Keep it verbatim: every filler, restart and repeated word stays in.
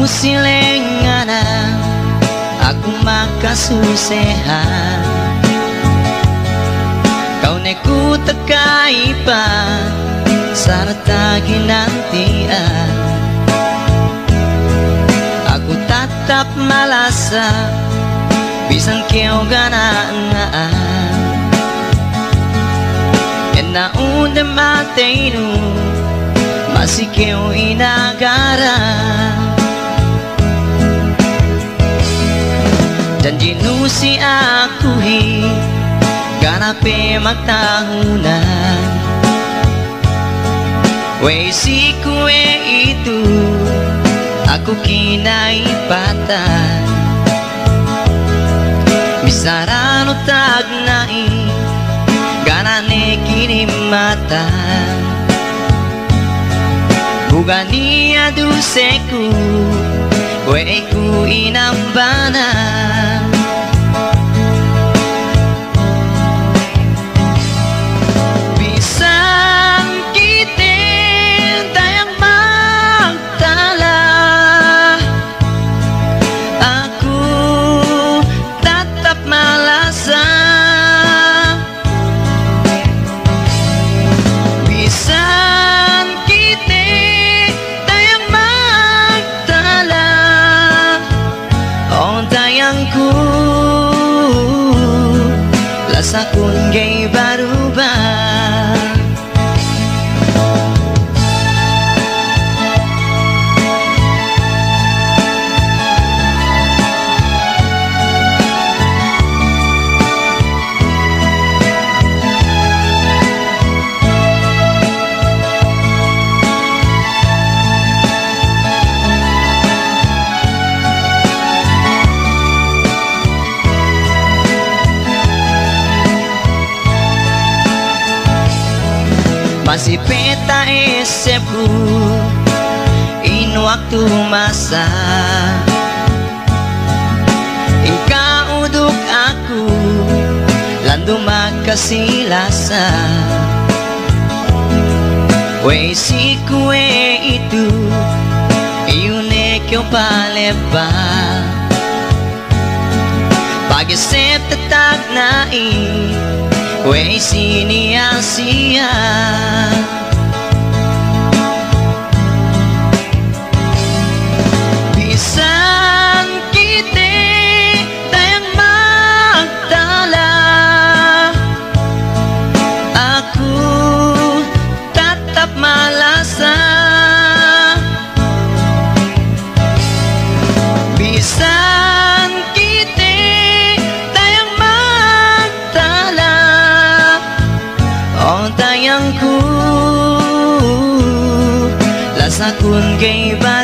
Silenganan aku makasusehan, kaw ne ku takaipan sarta' ginantian. Aku tatap malasa bisan kew gana'na'an. Enna'un dem ateynu masi kew inagaran. Janjinu si akuhin gana' pe magtahunan, we'ey si kuwe'itu aku kina'ipatan. Bissaranu tagna'i gana' ne kinimatan. Bu ga' niya' duseku we'ey ku inambanan. Bisan kite dayang magtala, aku tatap malasa. Bisan kite dayang magtala, o dayangku, lasakun ga'i baruba. Masi pe ta'essebku in waktu masa, in ka'u duk aku landu' makasi lasa. We'ey si kuwe'itu, iyu ne kew palebba. Pagesseb tagna'i, we'ey si niya' siya. Bisan kite dayang magtala, aku tatap malasa. Bisan kite dayang magtala, o dayangku, lasakun ga'i ba